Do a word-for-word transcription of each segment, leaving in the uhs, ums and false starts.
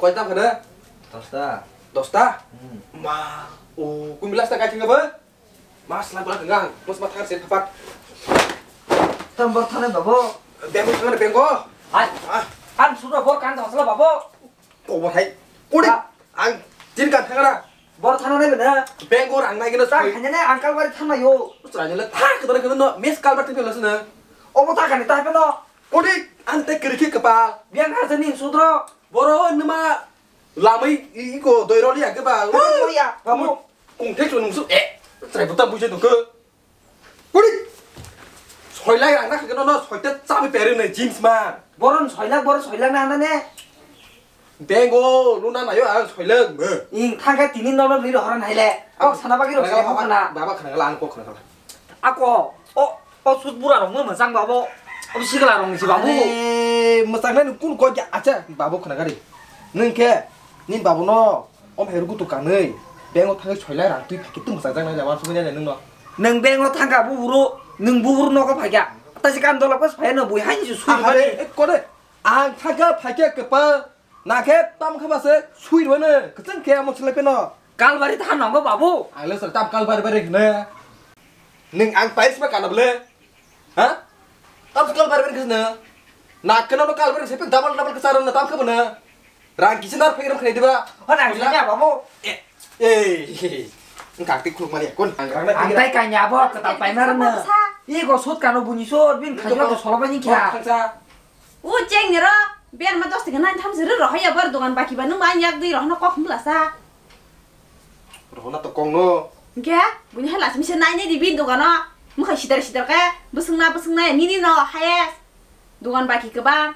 Koi tam khana? Dosta. Dosta? Hmm. Ma, o, kumi last ta kai thangka ba? Mas lang lang ngang, mas ma thang sen papat. Tam bor thana babo. Bengo thang bengo. Hai. Ah. An sudo bor kan thang sala babo. Ko bor hai. Kuri. Ah. Ang tin kan thang ra. Bor thana nai bena. Bengo rang nai gena. Ta khanya ne angkal bari thana yo. Usra jela thak kena kena no mes kal bari thang pelo sena. Obo ta khani ta pelo. Kuri. An te kiri ki kepal. Biang ha seni sudro. Boro nima. Lamai i-, iko doiroli ya keba. Doiroli ya, babu. Kung thek chun musu, eh, trai buta bujai dong ke. Kuri. Soilai rang na kageno no soita chabi peri ne jeans ma. Boron soilak, boron soilak na hana ne. Bengo, luna nayo ang soilak me. Ing thangka tini nono liri horan haile. Kok sana bagiro sana hokna. Baba khana gala ang kok khana gala. Ako, o, o sut bura rok mo mwchang babo. O sikla rok ni si babu. Are, mwchang nai kun ko ja, acha, babu khana gari. Nung ke, ni babu no, om heru gutu kanui. Bengo thangui soilai rang tui phaki tum mwchang nai lawan sumui nai nung no. Nung bengo thangka bu buru, nung bu buru nogo phakya. Ta si kan dola pas phaya no bui hain su sui. Ahare, e kore, ang thangka phakya kepa. Na khe tam khe ba se sui rwino, kwchwng khe amo chwlai pheno. Kalbari tha nongo babu. Ang le sir tam kalbari bari hwno. Nwng ang pais ma kana bole? Ha? Tam kalbari bari hwno. Na khe no kalbari se double double kwcharo na tam khe bono. Rang kisa nar phairam khnai diba. Hon ang sanya babu. Eh, eh, eh. Ang kak tik khuluk mali kon. Ang tai kanya bo kwtal paimar na. Ego sut kano buni sut bin khajo to solo bani kya. Thangsa. O cheng ni ro, ber ma dos tega nine tham se ro rohai ya bar dogan baki ba nung ma yak dui rohna kok hum lasa. Rohna to kong no. Hingke, buni hai lasi mise nai nai di bin dogan no. Mukhai sidar sidar ke, bwswng na bwswng na nini no haye. Dogan baki kebang.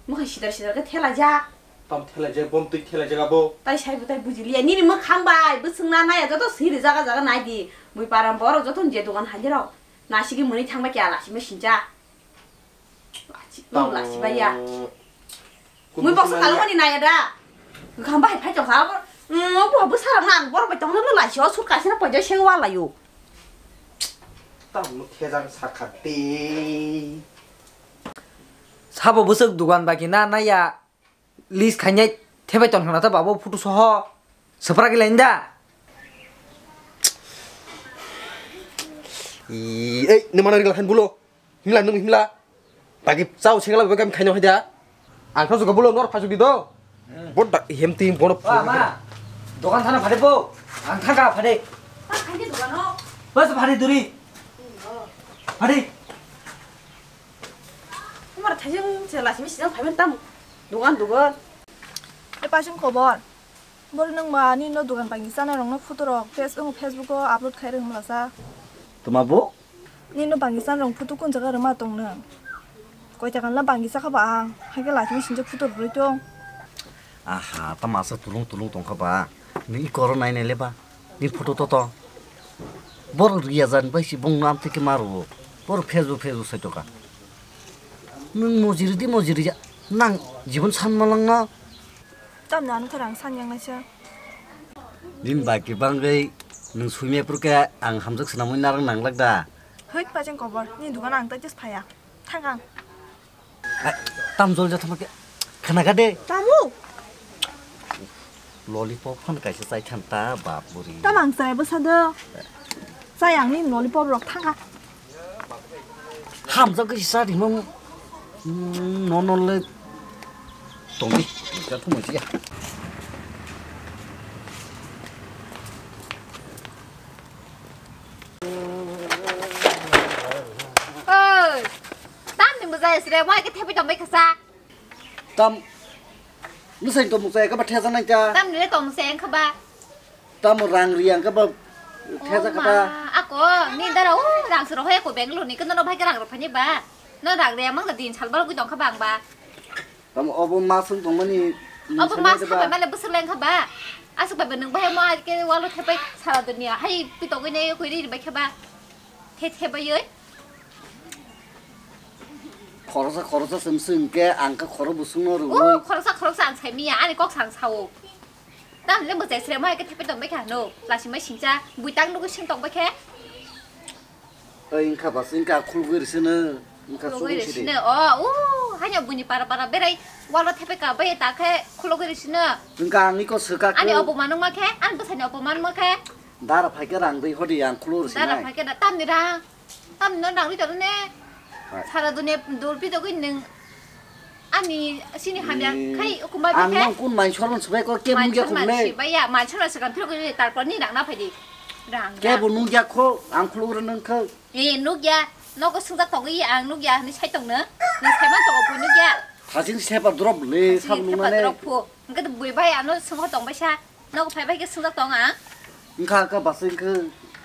Mukhai sidar sidar ke thela ja. Tam thela ja, bom tui thela ja bo. Tai sai bo tai buji liya. Nini mukhang bai, bwswng na nai ya joto siri jaga jaga nai di. Bui param borok joto je dogan hai rok. Nasigi muni thang ba kya lasi me sinja. Lachi, tamo lachi baya. Mui box kalo mani naya da. Gam bai phai tong sa. Mo bo bo sara nang bor bai tong lo lachi o sur kaisa na pojo seng wala yo. Tamo thejang sakha te. Sabo bwswk dugan baki na naya. List khainai thebai tong khna ta babo photo soho. Swprak lai da. Ei, nima nang ringla khan bulo. Himla nung himla. Bagi chao sengla bagi kami khaino haida. Ang kha juga bulo nor phasuk di do. Bot dak hem tim bono. Wa ma. Dokan thana phade bo. Ang thaka phade. Bas phade duri. Phade. Umar thajeng se lasi misi jang phaiman tam. Dogan dogan. E pasing khobor. Bor nang ba ni no dogan pangi sana rong no photo rok face ung Facebook o upload khai reng mala sa. Tuma bo? Ni no pangi sana rong photo kun jaga rema tong nang. Koi ta kan la pangi sa kha ba ang. Hake lasi misi jang photo roi tong. Aha, tama sa tulung tulung tong kha ba. Ni i koro nai nai le ba. Ni photo to to. Bor riya jan bai si bong nam te ke maru. Bor Facebook Facebook sai to ka. Nwng mojiri di mojiri ya. Nang jibon san malang na. Tam na nung tharang san yang naisa. Din baki bangwi nwng suimya purke ang hamjak swnamwi narang nanglak da. Hoi pacheng kobor ni dukan ang ta just phaya. Thang ang. Ai, tam jol ja thama ke. Khana ga de. Tamu. Lollipop phan kaisa chai than ta bap buri. Tam ang chai bwsa do. Chai ang ni lollipop rok thanga. Hamjak khe sa rimang. No no le. Tongdi. Ja thumai ya. Oi. Tam ni bwsa sire mai ke thepi tong bai khasa. Tam, bwsai tongmung chaya khe ba thesa nai ta. Tam nini tongmung chaya wngkha ba? Tamo rang ri ang khe ba thesa kha ta. Ako, ni dara o rang se rohoi ko Bangalore ni, khe nono bai khe rang rok phani ba? No rang ri amang da din sal barogwi tongkha ba ang ba? Tamo obo masung tongmani. Obo mas kha ba male bwswk leng kha ba? Aswk bai ba nwng bahai mo aike walo thepai sara dunia hai pitogwi ne koi ri bai kha ba? The the bai oi. Khoroksa khoroksa se mswng hwnkhe ang khe khorok bwswkno rwui. O khoroksa khoroksa ang sai miya, ani kok sa ang sao. Tamle mwchai sremo hai khe thepai tong bai kha no, lasimai singcha, buitang nugui seng tong bai khe. Oi wngkha bas wngkha khulugui rwsino, wngkha khulugui chubui sidi. Rwsino, o, o, Haino buini para para berai walo thepe ka bai ta khe khulogwi risino. Wngkha ang iko swkak Ani khe. Obo manung ma khe, ani bwsani obo manung ma khe. Dara phaikhe rang ri hodi ang khuluk Dara risinai. Phaikhe da tamni rang. Tamni no rang ri tong ne. Hai. Sara dunia dul pi togwi nwng ani sini hamya Ni- khai ukumba ang bikhe. Nang kun mai soron sbai ko ke Mai mungya soron khumle. Si bai ya, mai soron se kan phiro gwi tarpor ni rang na phaidi. Rang. Ke bu nungya kho ang khuluk ri nung kho. Eh, nukya, nogo swngjak togwi ang nukya hwnwi sai tongno. Nwng saiman tongo bui nukya. Hasing sepa drop le Hasing sab sepa nungnane. Drop phu. Hwnkhe bui bai ano swngo tong baisa. Nogo phai bai khe swngjak tong ang. Wngkha ka basing khe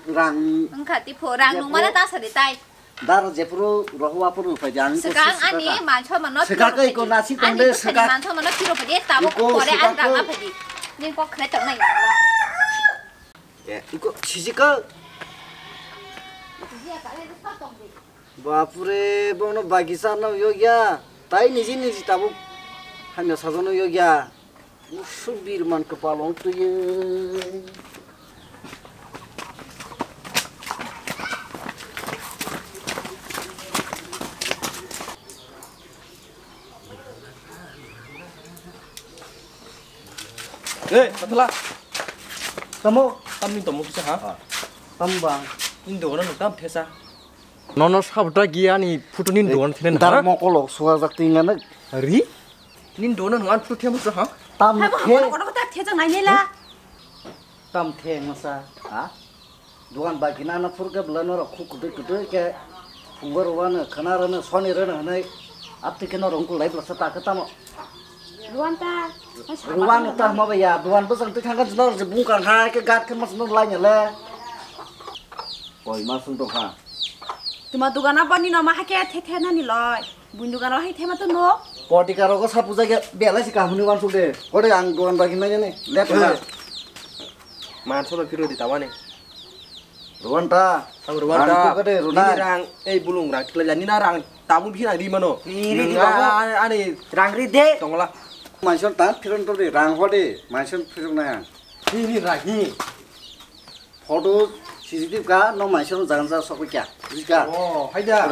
rang. Wngkha tiphu rang Jepro. Nungmana ta sadi tai. Dar jepro rohwa puru phai jang ko Swkang sika ani ka. Manso mano Sika phiro kai ko phai di. Nasi Ani tong de bwsani sika. Manso mano phiro phai di, tabuk Iko pore sika ang rang ko. Na phai di. Ning kok khlai tong nai. Eh, iko sijika. Bapure, bono bagisa no yogya. Tai niji niji tabuk hamya sajono yogya. Usubir man kepalong tuye. Eh, pathala. Tamo? Tamni tomo kisa ha? Ah. Tamo ba? Ni dogono nung tam thesa. Nono sabta giya ni photo ni dogan thene na? Dar mokolo suwajak tingana. Ri? Ni dogono nung an photo themu ha? Tam Habo the. Habo kono kota thejak nai nela. Tam the masa. Ha? Duan bai kina na phur ke bwlai norok khuk kwtwi kwtwi ke phungo rwano khwna rwno soni rwno hwnwi aptwi ke norok wngkuk lai bwlasa ta khe tamo. Ruan ta, Ruan ta hwnma bai ya, Ruan bwsang twi thang khe norok je bung kang kha khe gat khe mas no lai nya le. Koi ma sung tong kha. Tuma dugana boni no ma hai khe the the nani loi. Bun dugana hai the ma to no. Poti karo ko sapu jage belai si kahmuni wan suk de. Kore ang duan bai kina ne. Let na. Man sono phiro di tawani. Ruan ta. Ang ruan ta. Ang kok de runa. Nini rang, ei bulung rang, kila jani na rang, tabun phina di mano. Ri, ri, di babu. Ani rang ri de. Tongla. Mansion ta phiron to de rang ho de. Mansion phiron na yang. Hi, hi, rang, hi. Photo C C T V ka no mansion jagan ja sok kya. Jika. Oh, haida.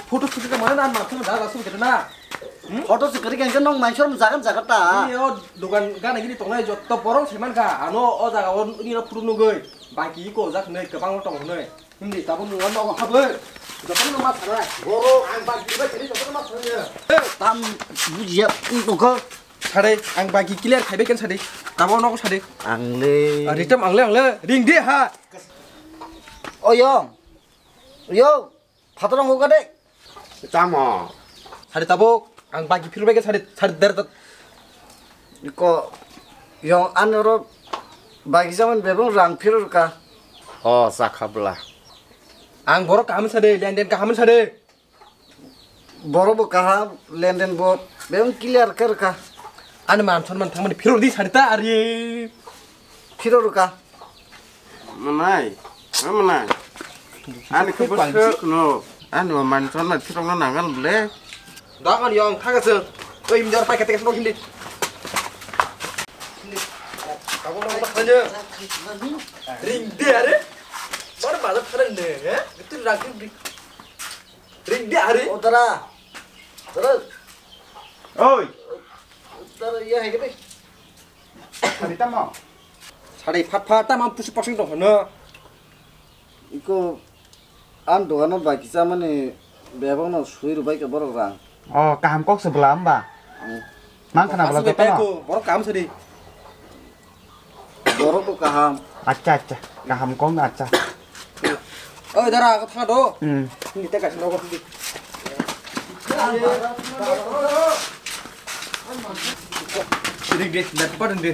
Photo C C T V ka mana na mansion jagan sok kya na. Hmm? Photo se kari kang nong mansion jagan jaga ta. Ni o dogan gana gini tongnai jotto borok se mankha. Ano o jaga o ni no phuru nugui. Baki ko jak nei kwbang tong nei. Hindi tabuk nung no haboi. Joto no ma sarai. Borok ang baki ba kiri joto no ma sarai. Tam bujiya tongkha. Sade ang baki clear khaibe ken sade. Tabuk no sade. Ang le. Ritam ang le ang le ring de ha. Oyong. Yo. Phatorong hukha de. Tamo. Sari tabuk, ang bagi phirbai khe sari, sari der der. Ko, yong anoro bagi jaman bebong rang phirur ka. O, sakha bwla. Ang borok kaham sade, lenden kaham sade. Borok bo kaham, lenden bo bebong clear kar ka. Ani man son man thangmani phirur di sari ta ari. Phirur ka. Manai, ha manai. Ani khe bwswk no. Ani bo manchon na thirok no nangal ble. Dang ani yong thaga se. Oi, imdar pai kete kete hindi. Hindi. Abo no ba khanya. Ring de are. Bar ma da phara ne, he? Itu rak ring. Ring de are. O dara. Dara. Oi. Dara ya hai kete. Sari tamo. Sari phat phat tamo pusi pasing tong hono. Iko an dogano bai kisa mani bebak no sui rwbai khe borok rang. O kaham kok se bwla hamba. Hmm. Mang khana bwla joto no. Borok kaham sari. Borok bo kaham. Acha acha kaham kok no acha. Oi dara ko thang do. Hmm. Ni te ka sino ko. Ring de, na pa ring de.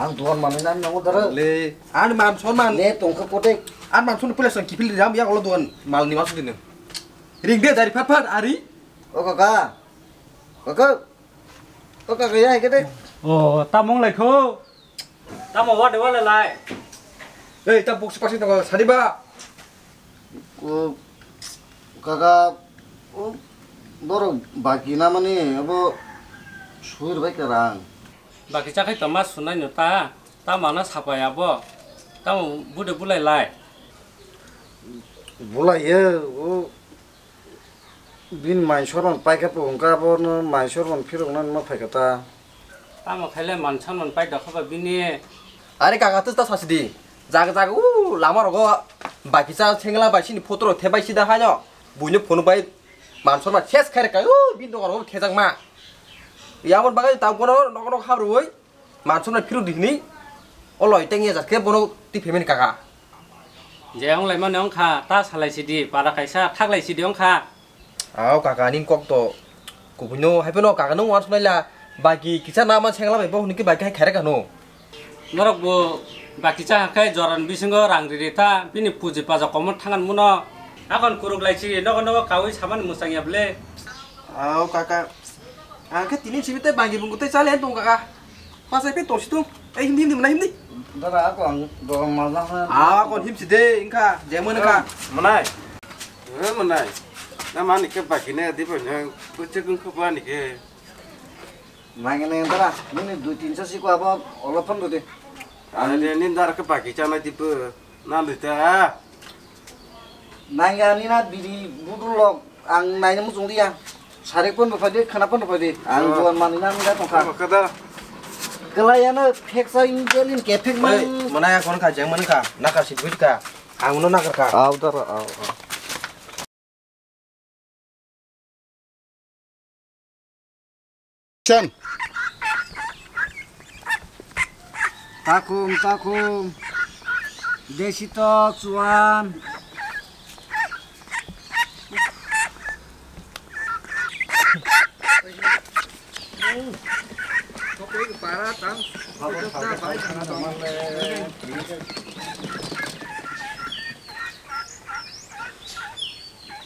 Ang duan mani nan nang dara. Le, an man son man. Le tong ka kote. An man son pula son kipil jam ya ko duan mal ni mas din. Ring de dari phat phat ari. O kaka. Kaka. O kaka ya kete. O tamong lai kho. Tamo wade wale lai. Ei, ta box pasi tongo, sadi ba. O, kaka, o, borok baki na mani, abo suir bai kerang. Baki chakhai toma sunai no ta, tamo ano sapai abo, tamo bude bulai lai. Bulai ye, o, Bini mansorman paikha po wngkha, abono mansorman phiroknani ma phaikha ta. Tamo khaile mansorman paidokha ba bini. Are kaka, twi ta sasi di. Jaga jaga u lama rogo bakisa sengla bai sini photo rok thebai sida haino. Buino phone bai mansorman ses khaireka u bini dogan rogo thejakma. Yamon bagai ta bono nok nok habroi. Mansorman phirok di hini. O loi tengya jatkhe bono twi phaimani kaka. Je wng laimani wngkha, ta salai sidi, para kaisa thaklai sidi wngkha. Ao kaka, nini kok to kubuino hai phano kaka nung uansuk naila, baki kisa nama sengla bai bo hwnwi khe baki hai khaireka no. Norok bo baki cha khe joran bisingo rang riri ta, bini puji paja komon thangan muno. Akon kuruk lai sidi, nogo nogo kaui samani mwchang ya ble. Ao kaka, ang khe tini simi tei bagi bungku tei chale tong kaka. Pasai pe tosi tu. Eh, hindi, hindi, mana hindi? Dara, ako ang doang malang na. Ah, kon him side, ingka, jemon ka. Manai. Eh, manai. Na mani ke bagi ne di banya. Kuche kun ko bani ke. Mangi ne dara, nini dui tin sa si ko abo olo phone do de. Ani de nin dara ke bagi chana di pe. Na lita. Nangya ni na biri budul lok ang naina muchung liya. Sari pon rwphai di, khana pon rwphai di. Ang juan mani na nang tongkha. Tamo kada. Kelai ano pheksa injelin ke phek mang. Mana ya kon kha jeng man kha. Nakar si buit kha. Ang no nakar kha. Au dar au. Chan. Takhum, takhum. Desi tok, chuan.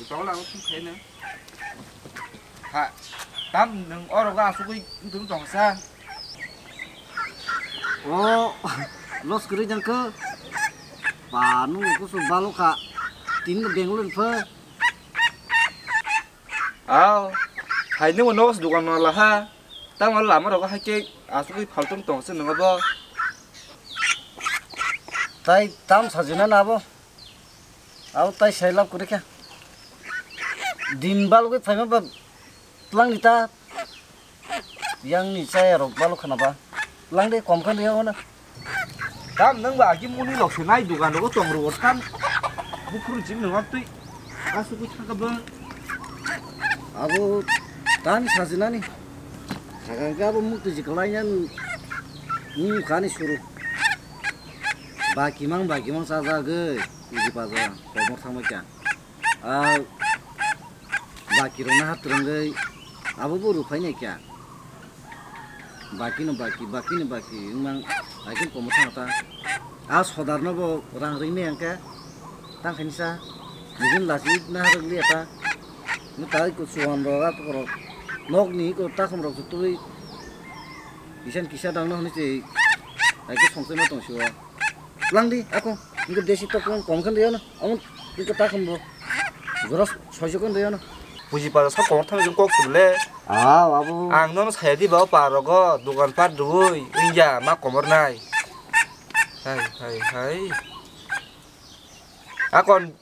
Tongla ang thung khaina. Ha, tam nwng oro ga asugwi wngtong tongsa. O, los kwrwi jang khe. Ba, nwng kusu balo kha. Tin Bengaluru phe. Aw, hai nwng no dukan no la ha. Tam lama rogo hai khe asugwi phaltung tongsa nwng bo. Tai tam sajina na bo. Abo tai sai lab kwrwi kha. Din balgwi phaima ba twlangni ta. Yang ni chaya rok balo khana ba. Twlang de kom khan riya hona. Tam nang ba agi muni lok se nai dugan rogo tong rogo tam. Buphuru jim nang twi. Asugwi thangka bang. Abo tam sajinani. Sakang khe abo mukti ji kwlainani. Mung khani suru. Ba kimang ba kimang sajagwi. Uji paja komor thangbai kha. Ah, baki rok no ha twrwngwi abo bo rwphai nai kha. Baki no baki, baki no baki wngmang, hai khe komor thang ta. Ah, sodar no bo rang ring nai ang khe. Tang khaini sa, nijin lasi na ha rwk liya ta. Mwtai ko chuan rok, atok rok, nok ni ko takhum rok twi. Kisan kisa dang no hwnwi se, hai khe songchai ma tong si o. Lang di, ako, ingko desi tok kom khan riyo na, amo ingko ta khan bo. Jora soiso khan riyo na. Puji paja sa komor thang jeng kok sibole. Ah, abo. Ang nono saya di ba o pa rogo, dugan pat rwui, ingya ma komor nai. Hai, hai, hai. Akon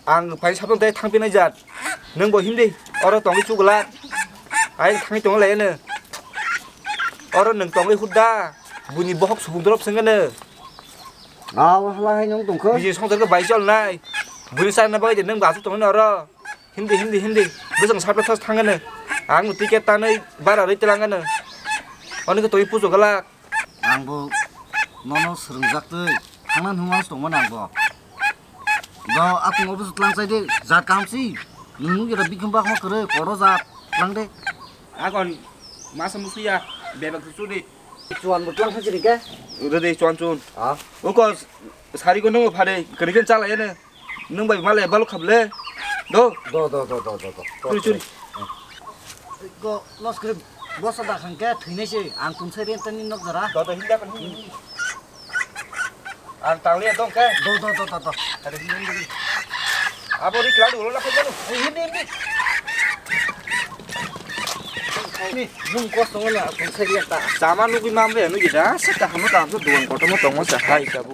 Ang phai sabon tei thang pinai jat. Nwng bo himdi. Oro tongwi chugla. Ai thangwi tong lai no. Oro nwng tongwi hudda. Buni bohok subung drop sengano. Aw hala hai nwng tongkho. Bini songjar khe bai chol nai. Buni sa na bai de nwng basu tongno oro. Himdi, himdi, himdi. Bwsang sabla thos thangano. Ang ticket tanwi bara rwi telangano. Oni khe tongwi pujo gala. Ang bo nono swrwngjak twi thangna hwnwi uansuk tongmani ang bo. Bo akung office o twlang chai de, jat kaham si. Nwng nukya da bikhum bakma kwrwi, koro jat twlang de. Akon masa musuya, bebak su di. Chuan bo twlang sa chiri ke? Ure de chuan chun. Ha? Uko sari ko nungo phade, kwrwi khe chala yene. Nwng bai malai balo khaple. Do. Do, do, do, do, do, do. Churi, churi. Go, los kre, bosa da khang ke thwinai se, ang tum sai ren tani nok jara. Do, do, hinda kan hin. Ang tang le dong ke. Do, do, do, do, do. Ada hin, hin, hin. Abo ri klang ulo la khajanu. Hin, hin, hin. Ni, nung kos tong na, tum sai ren ta. Sama nugui mamre, nugui da, se ta hamo ta, hamo duan kotomo tongmo sa hai kabu.